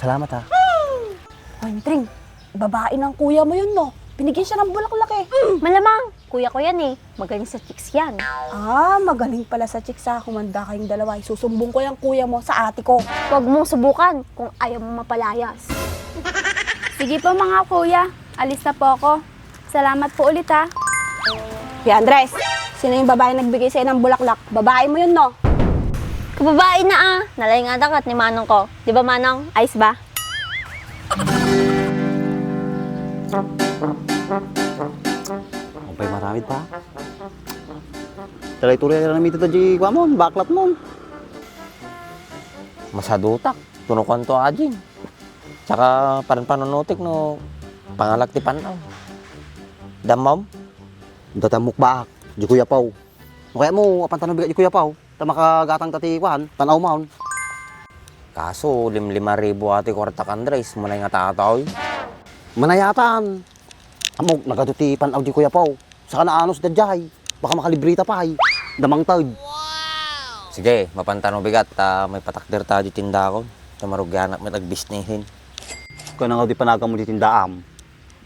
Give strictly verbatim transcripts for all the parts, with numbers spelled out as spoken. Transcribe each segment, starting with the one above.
Salamat, ha. Hoy, Mitring, babae ng kuya mo yun, no? Binigyan siya ng bulaklak, eh. Malamang, kuya ko yan, eh. Magaling sa chicks yan. Ah, magaling pala sa chicks, ha. Humanda kayong dalawa. Isusumbong ko yung kuya mo sa ate ko. Huwag mong subukan kung ayaw mo mapalayas. Sige po, mga kuya. Alis na po ako. Salamat po ulit, ha. Kuya Andres, sino yung babae nagbigay sa'yo ng bulaklak? Babae mo yun, no? Kababae na, ah. Nalaing-ada kat ni manong ko. Di ba, manong? Ayos ba? Ang pay maramid pa. Talay tuloy na namin ito, di kwa mon, baklat mon. Masadutak. Tunukan to, ajing. Tsaka pan-, panunutik no pangalak ti pan-aw. Dammam? Datamok baak, di Kuya Pao. No kaya mo, apan tano bigat di Kuya Pao, ta makagatang ta ti kuan, pan-aw maon. Kaso, limlima ribu ati kwarta kan Andres, manay nga tataw. Manayatan. Amok, nagadu ti pan-aw di Kuya Pao. Saka naanos da jay. Baka makalibre ta pay. Damang tawid. Sige, mapantano bigat, ta may patakder ta di tindakon. Ta marugianak met agbisnisin. Kaya nga di panagan mo di tindaam.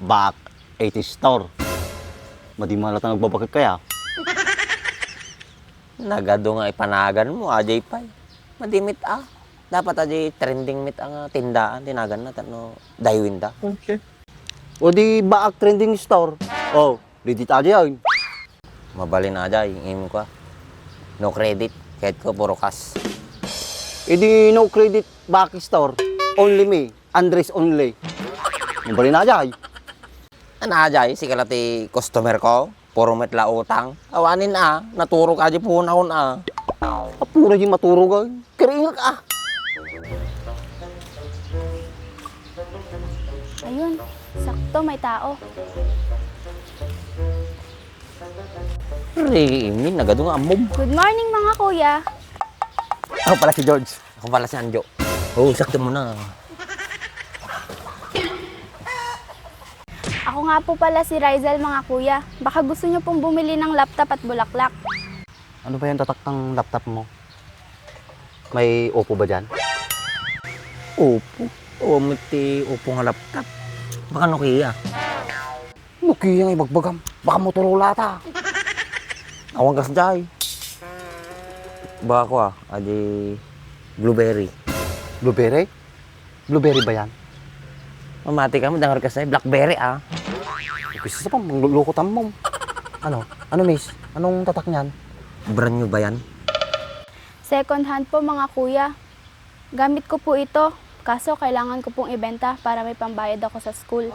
Back eighty store. Madi mo halata nagbabakit kaya? Nagadu nga ipanagan mo, ajay pay. Madimit a. Dapat ajay trending mit ang tindaan, tinagan na, no, daywin da. Okay. O di baak trending store. Oh, ready ta diyan. Mabalin a jay, ing-, ing-, kwa. No credit. Kahit ko, puro cash. Idi no credit baak store. Only me. Andres only. Mabalin a jay. Ana jay, sika la ti customer ko. Puro met la utang. Awanin a, naturog a di punaon a. Apura di maturog a. Kariingak a. Ayun, sakto may tao. Riingin, nagadu nga ammom. Good morning, mga kuya. Ako pala si George. Ako pala si Anjo. Oo, sakto mo na. Ako nga po pala si Rizal, mga kuya. Baka gusto nyo pong bumili ng laptop at bulaklak. Ano ba yung tatak ng laptop mo? May Oppo ba dyan? Oppo? O, may ti Oppo nga laptop. Baka Nokia. Nokia nga ibagbagam. Baka Motorola ta. Awan kas jay. Baka ko, ah, adi Blueberry. Blueberry? Blueberry ba yan? Mamati ka mo, dangar ka sa Blackberry, ah. Gusto sa pang mangluluko tammo. Ano? Ano, miss? Anong tatak niyan? Brand new ba yan? Second hand po, mga kuya. Gamit ko po ito, kaso kailangan ko pong ibenta para may pambayad ako sa school.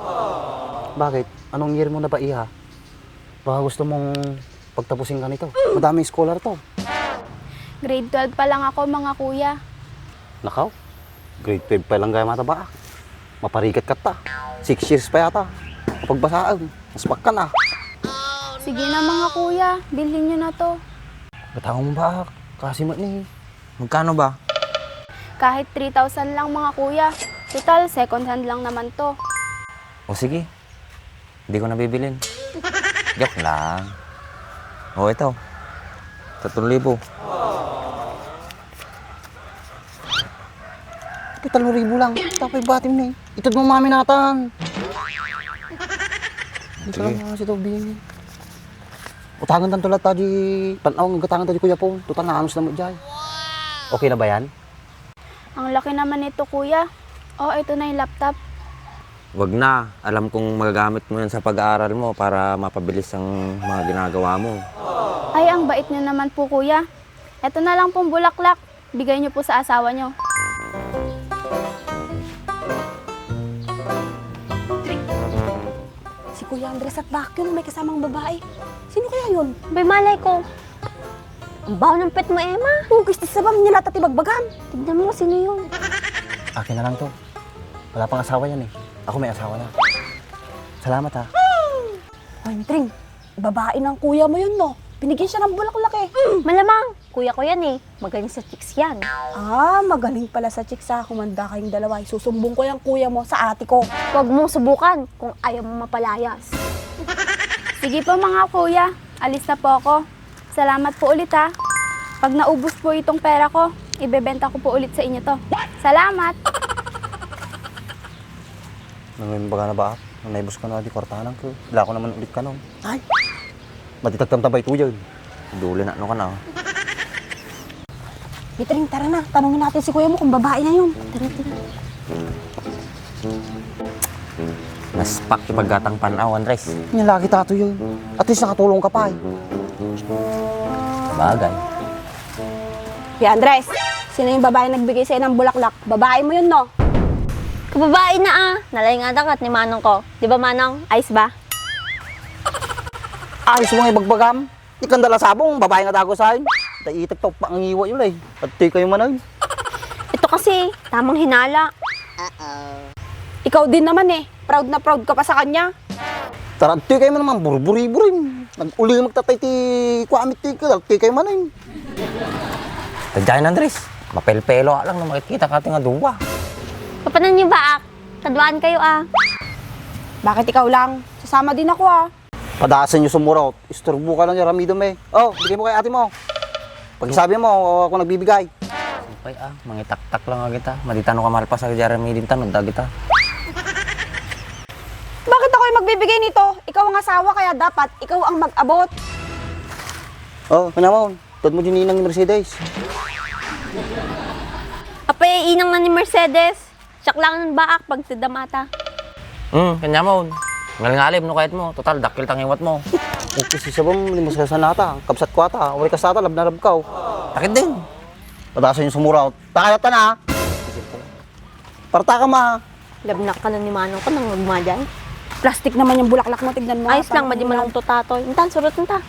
Bakit? Anong year mo na ba, iha? Baka gusto mong pagtapusin ka nito. Madaming scholar to. Grade twelve pa lang ako, mga kuya. Nakaw? Grade twelve pa lang gaya mata ba? Maparigat ka ta. Six years pa yata. Kapag basaan, mas bakka na. Sige na, mga kuya, bilhin nyo na to. Batangan mo ba? Kasi mat ni. Magkano ba? Kahit three thousand lang, mga kuya. Total, second hand lang naman to. O sige, hindi ko nabibilin. Joke lang. O, ito. Tatlong libo. Ito, tatlong libo lang. Tapay batim ni. Ito mo maminatan. Ito lang mga si Tobing. Utangan tanto latta di pan-aw, gatangan ta di Kuya Pong. Total, naanos na mo jay. Okay na ba yan? Ang laki naman nito, kuya. Oh, ito na yung laptop. Wag na. Alam kong magagamit mo yan sa pag-aaral mo para mapabilis ang mga ginagawa mo. Ay, ang bait niyo naman po, kuya. Ito na lang pong bulaklak. Bigay niyo po sa asawa niyo. Si Kuya Andres at Bakyo may kasamang babae. Sino kaya yun? Bay, malay ko. Ang baho ng pet mo, Emma. Ugis ti sabam niya nata ti bagbagam. Tignan mo, sino yun? Akin na lang to. Wala pang asawa yan eh. Ako may asawa na. Salamat ha. Hoy, Mitring, babae ng kuya mo yun, no? Binigyan siya ng bulaklak eh. Malamang, kuya ko yan eh. Magaling sa chicks yan. Ah, magaling pala sa chicks ha. Humanda kayong dalawa. Isusumbong ko yung kuya mo sa ate ko. Huwag mong subukan kung ayaw mo mapalayas. Sige po, mga kuya, alis na po ako. Salamat po ulit ha. Pag naubos po itong pera ko, ibebenta ko po ulit sa inyo to. Salamat! Nang imbaga na ba? Nang naibus ka na, di kwartanan ko. Bila ko naman ulit ka, no? Ay! Madi tagtamtam pa ito yan. Duli na, no ka na, oh. Bitring, tara na. Tanungin natin si kuya mo kung babae na yun. Tara, tara. Naspak ti paggatang pan-aw, Andres. Nya lagi tato yun. At least nakatulong ka pa, eh. Bagay. Kuya Andres, sino yung babae nagbigay sa'yo ng bulaklak? Babae mo yun, no? Kababae na, ah. Nalaing nga dakat ni manong ko. Di ba, manong? Ayos ba? Ayos mo nga ibagbagam. Di kanda la sabong, babae nga dago sa'yo. Daitek to, pangangiwa yun, eh. At di kayo man, ay. Ito kasi, tamang hinala. Ikaw din naman, eh. Proud na proud ka pa sa kanya. Tara, di kayo man naman, burburi-burin. Nag-uli magtatay ti kuamit ti ka, di kayo man, ay. Tadyain, Andres. Mapelpelo lang no makikita ka ti nga duwa. Papanan niyo ba, ak? Kaduaan kayo, ah. Bakit ikaw lang? Sasama din ako, ah. Padasan niyo sumurot. Isturbo ka lang yung ramidom, eh. Oh, bigay mo kay ate mo. Pagsabi mo, ako nagbibigay. Ay, ah, mangitaktak lang agita. Maditano ka malpas ag Jeremy din tanod agita. Bakit ako yung magbibigay nito? Ikaw ang asawa, kaya dapat ikaw ang mag-abot. Oh, kanamon. Tad mo din inang ni Mercedes. Apay, inang na ni Mercedes. Siak lang ang baak pag tidamata. Hmm, kanya mo. Ngalngalim no kayat mo. Total, dakkel tang iwat mo. Okay, si Sabam, di mo sasanata. Kabsat ko ata. Wari ka sa ata, lab na lab ka, oh. Takit din. Padasan yung sumuraw. Takayat ka na, ah. Parta ka, ma. Labnak ka na ni Manong ko nang nagmadyan. Plastic naman yung bulaklak mo, tignan mo. Ayos lang, madi malungto tatoy. Intan, surot inta.